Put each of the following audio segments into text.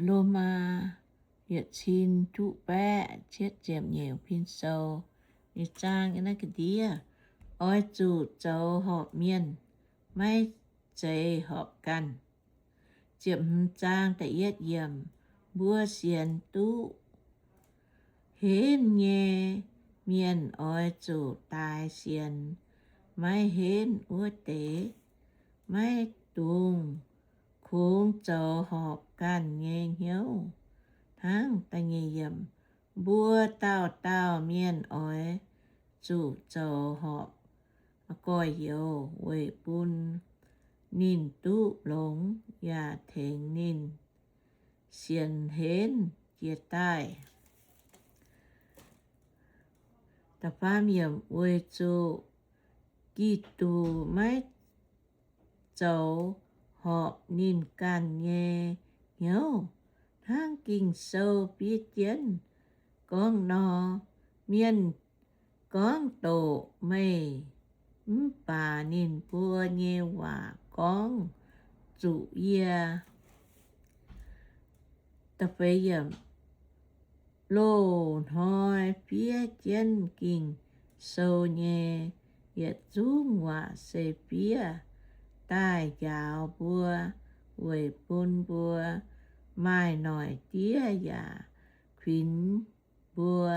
Lomaa yietc cin juqv baeqv cietv ziepc nyeic pin sou. Ninh zaang naaiv ga'ndiev, oix zuqc zoux horpc mienh, maiv zeiz horpc ganh. Ziepc hmz zaang da'yietv yiemc, mbuo sienx duqv henv nyei mienh oix zuqc daix sienx maiv henv wuov deix. Maiv dungx kungx zoux horpc ganh nyei hnyouv hnangv. Mbuo dauh dauh mienh oix zuqc zoux horpc gorx-youz weic bun ninh duqv longx yaac tengx ninh sienx henv jiex daaih. Weic zuqc Giduc maiv zoux horpc ninh ganh nyei hnyouv, hnangv Ging-Sou fiev jienv gorngv nor, mienh gorngv doqc meih mv baac ninh mbuo nyei waac gorngv zuqc yie. Loz-hnoi fiev jienv Ging-Sou nyei yietc zungv waac se fiev daaih njaaux mbuo weic bun mbuo maaih noic diev yaac kuinx mbuo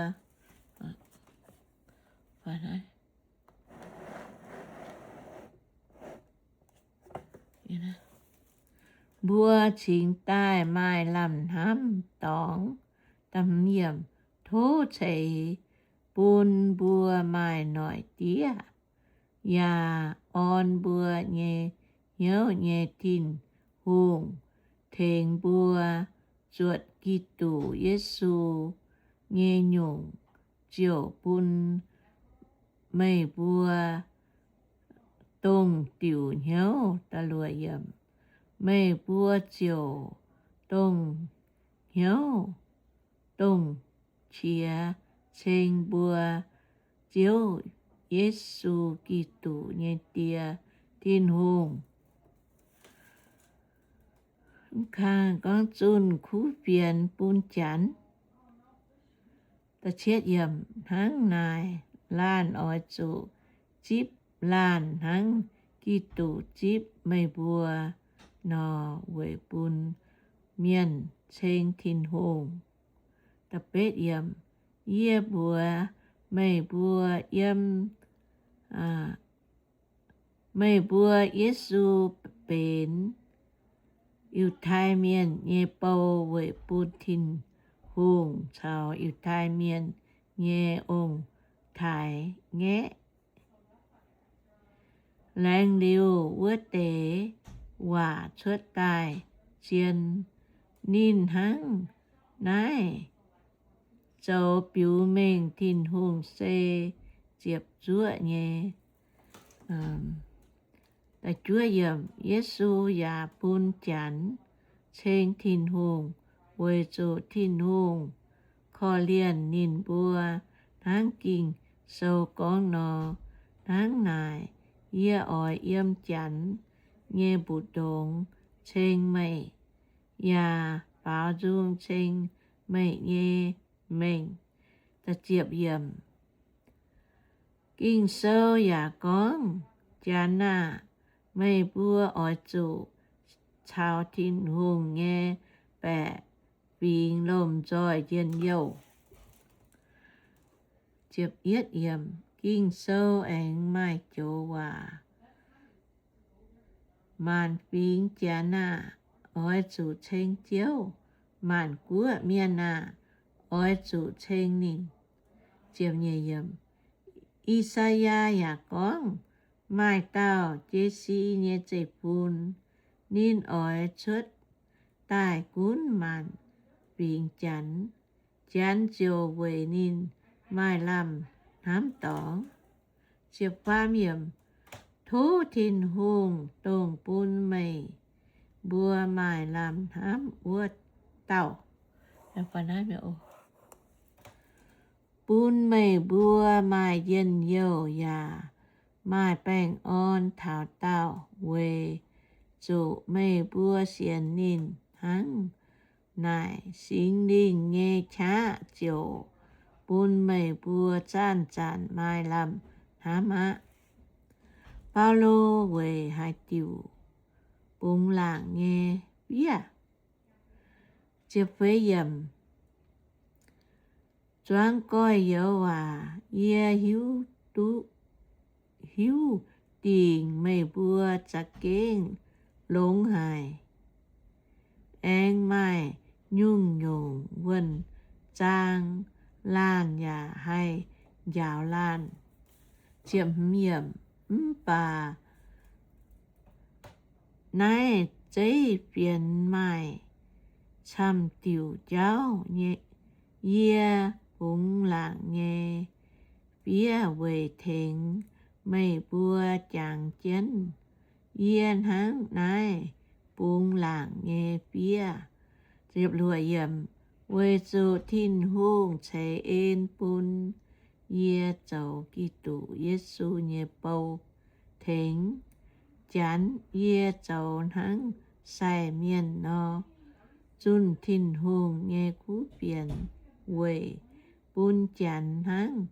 mbuo cingx daaih maaih lamh hnamv dorngx. Tov ceix bun mbuo maaih noic diev yaac orn mbuo nyei hnyouv nyei Tin-Hungh tengx mbuo zuotc Giduc Yesu nyei nyungc, ziouc bun meih mbuo dongh diuc hnyouv. Meih mbuo ziouc dongh hnyouv, dongh qiex ceng mbuo Ziouv Yesu Giduc nyei Die, Tin-Hungh. Mv kang gorngv zunh kuv fienx bun Janx. Hnangv naaic, laanh oix zuqc zipv laanh hnangv Giduc zipv meih mbuo nor, weic bun mienh ceng Tin-Hungh. Yie mbuox meih mbuo yiem, meih mbuo Yesu benx Yiutai Mienh nyei bou weic bun Tin-Hungh caux Yiutai Mienh nyei ong-taaix-ngaeqv. Laengz liuz wuov deix waac cuotv daaih zien, ninh hnangv naaiv zoux biux mengh Tin-Hungh se ziepc zuoqv nyei. Yesu yaac bun Janx ceng Tin-Hungh, weic zuqc Tin-Hungh korv-lienh ninh mbuo hnangv Ging-Sou gorngv nor. Hnangv naaic, yie oix yiem Janx nyei mbu'ndongx ceng meih, yaac baaux nzung ceng meih nyei mengh. Ging-Sou yaac gorngv, Janx aah! Meih mbuo oix zuqc caux Tin-Hungh nyei baeqc fingx lomh nzoih njien-youh. Ging-Sou aengx maaih joux waac, Maanc fingx Janx aah! Oix zuqc ceng Ziouv. Maanc guoqv mienh aah! Oix zuqc ceng ninh. I^saa^yaa yaac gorngv, Maaih dauh Giesi nyei zeiv-fun. Ninh oix cuotv daaih gunv maanc fingx Janx. Janx ziouc weic ninh maaih lamh hnamv dorngx. Tov Tin-Hungh, dongh bun meih mbuo maaih lamh hnamv wuov dauh, bun meih mbuo maaih njien-youh yaac maaih baengh orn taux daauh, weic zuqc meih mbuo sienx ninh hnangv naaic, Singx Lingh nyei qaqv ziouc bun meih mbuo zanc-zanc maaih lamh hnamv aqv. Baulo weic haaix diuc bungx laangc nyei fiev? Zuangx gorx-youz aac, yie hiuv duqv, hiuv dingc meih mbuo za'gengh longx haic, aengx maaih nyungc-nyungc wuonh zaang laanh yaac haih njaaux laanh. Mv baac naaiv zeiv fienx maaih camv diuc jauv. Yie bungx laangc nyei fiev weic tengx meih mbuo jangx jienv. Yie hnangv naaiv bungx laangc nyei fiev weic zuqc Tin-Hungh ceix en bun yie zoux Giduc Yesu nyei bou tengx. Janx yie zoux hnangv sai mienh nor, zunh Tin-Hungh nyei kuv fienx weic bun Janx hnangv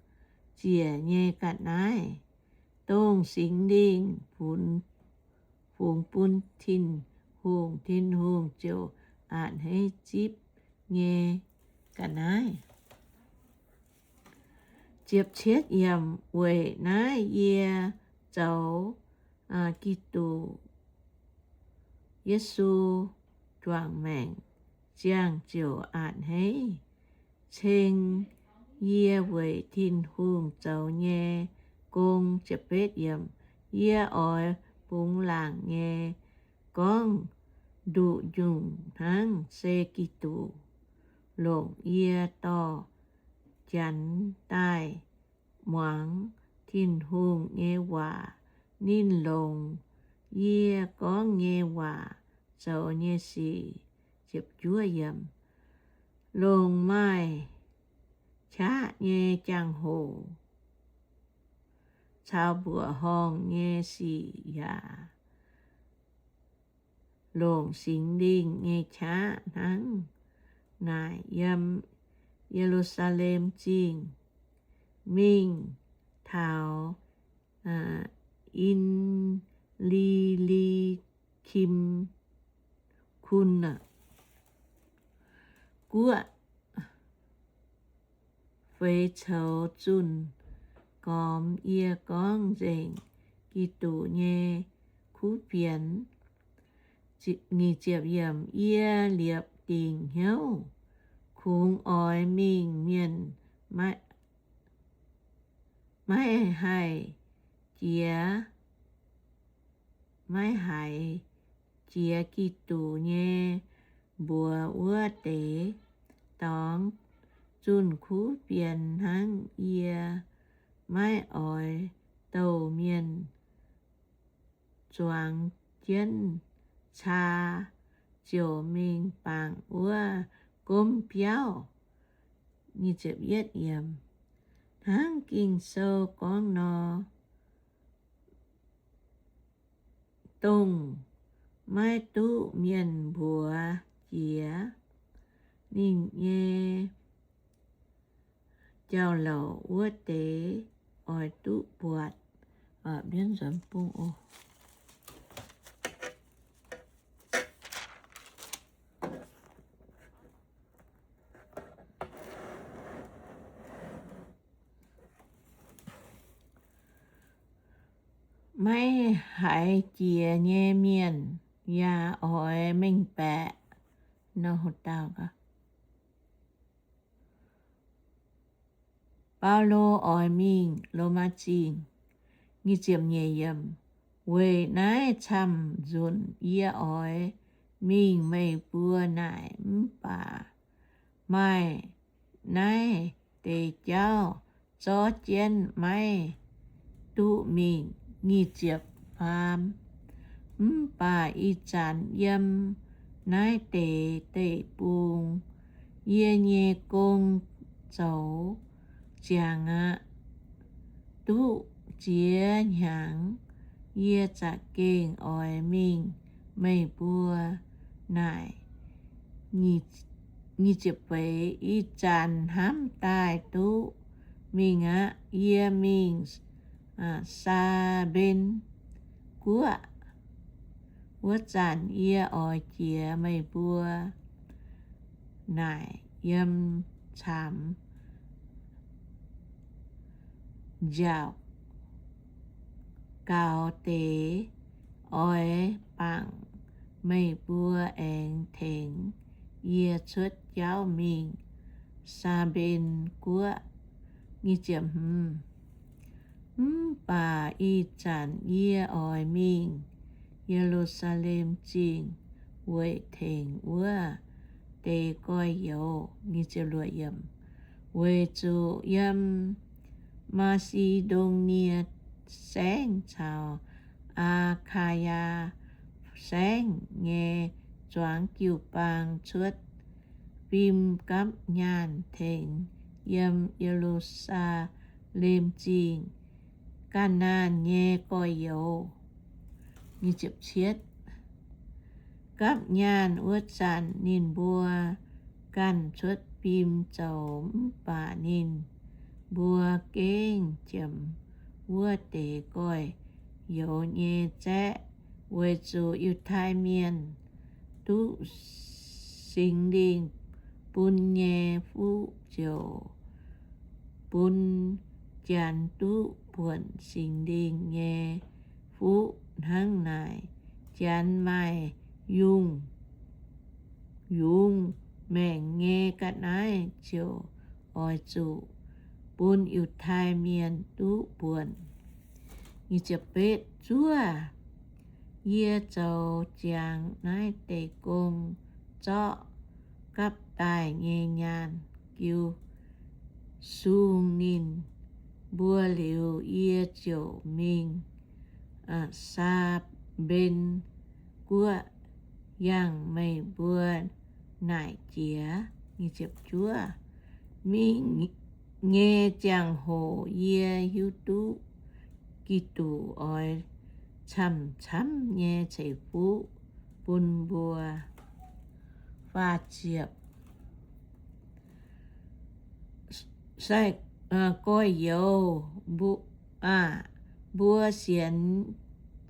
ziec nyei ga'naaiv, dongh Singx Lingh fungx bun Tin-Hungh, Tin-Hungh ziouc a'hneiv zipv nyei ga'naaiv. Weic naaiv yie zoux Giduc Yesu juangc maengc, ziangh ziouc a'hneiv ceng yie weic Tin-Hungh zoux nyei gong. Yie oix bungx laangc nyei gorngv nduqc nyungc hnangv se Giduc longc yie dorh Janx daaih muangx Tin-Hungh nyei waac. Ninh longc yie gorngv nyei waac zoux nyei sic. Longc maaih qaqv nyei jangx-hoc caux mbuoqc horngh nyei sic yaac longc Singx Lingh nyei qaqv hnangv naaic. Yiem Ye^lu^saa^lem Zingh mingh taux I^li^li^kim Kun Guoqv feix coux zunh gormx yie gorngv nzengc Giduc nyei kuv fienx. Yie liepc dingc hnyouv kungx oix mingh mienh maiv haih jiex, maiv haiz jiex Giduc nyei mbuox wuov deix dorngx zunh kuv fienx hnangv yie maiv oix douh mienh zuangx jienv caa ziouc mingh bangc wuov gomv biauv. Hnangv Ging-Sou gorngv nor, dongh maiv duqv mienh mbuox jiex ninh nyei jauv-louc wuov deix oix duqv buatc. Maiv haiz jiex nyei mienh yaac oix mengh baeqc. Baulo oix mingh Lomaa Zingh. Weic naaiv camv-nzunc yie oix mingh meih mbuo naaic, mv baac maaih naaiv deix jauv zorv jienv maiv duqv mingh. Nyic ziepc faam. Mv baac ih zanc yiem naaiv deix deic-bung yie nyei gong zoux ziangx aqv. Duqv ziex hnyangx yie za'gengh oix mingh meih mbuo naaic. Nyic Ih zanc hnamv daaih duqv mingh aqv. Yie mingh Saa^mben Guoqv wuov zanc, yie oix jiex meih mbuo naaic yiem caamx nziaauc gaux deix. Oix bangc meih mbuo aengx tengx yie cuotv jauv mingh Saa^mben Guoqv. Mv baac ih zanc yie oix mingh Ye^lu^saa^lem Zingh weic tengx wuov deix gorx-youz, weic zuqc yiem Maa^si^ndo^nie Saengv caux Aa^kaa^yaa Saengv nyei zuangx jiu-baang cuotv fim gapv nyaanh tengx yiem Ye^lu^saa^lem Zingh ganh naanh nyei gorx-youz. Gapv nyaanh wuov zanc ninh mbuo ganh cuotv fim zoux, mv baac ninh mbuo gengh qiemx wuov deix gorx-youz nyei zaeqv, weic zuqc Yiutai Mienh duqv Singx Lingh bun nyei fuqv ziouc bun Janx duqv buonc Singx Lingh nyei fuqv hnangv naaic. Janx maaih yungh, yungz maengc nyei ga'naaiv ziouc oix zuqc bun Yiutai Mienh duqv buonc. Zuov yie zoux ziangx naaiv deix gong zorqv gapv daaih nyei nyaanh jiu sung ninh mbuo liuz, yie ziouc mingh Saa^mben Guoqv yangh meih mbuo naaic jiex. Mingh nyei ziangh hoc yie hiuv duqv Giduc oix camv-camv nyei ceix fuqv bun mbuo. Sai-gorx-youz aah! Mbuo sienx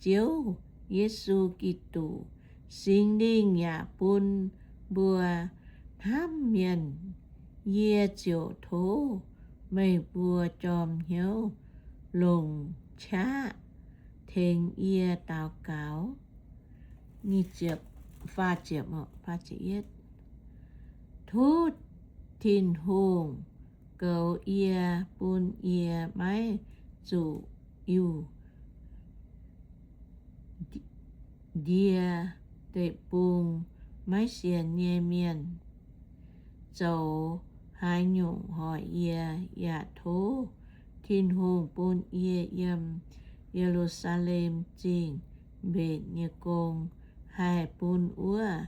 Ziouv Yesu Giduc, Singx Lingh yaac bun mbuo hnamv mienh. Yie ziouc tov meih mbuo jorm hnyouv longc qaqv tengx yie daux gaux. Tov Tin-Hungh goux yie, bun yie maiv zuqc Yuh^ndie Deic-Bung maiv sienx nyei mienh zoux haaix nyungc hoic yie. Yaac tov Tin-Hungh bun yie yiem Ye^lu^saa^lem Zingh mbenc nyei gong haih bun wuov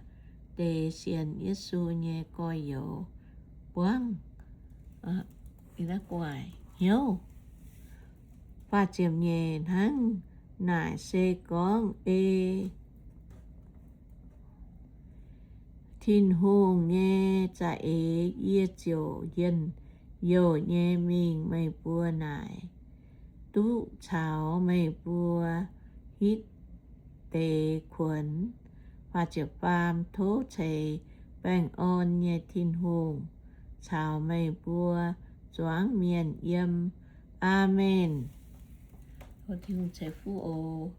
deix sienx Yesu nyei gorx-youz buangv hnyouv. Hnangv naaic se gorngv ei Tin-Hungh nyei za'eix, yie ziouc njien-youh nyei mingh meih mbuo naaic, duqv caux meih mbuo hitv deix kuonx. Tov ceix baengh orn nyei Tin-Hungh caux meih mbuo zuangx mienh yiem. Aamen. Tin-Hungh ceix fuqv oc.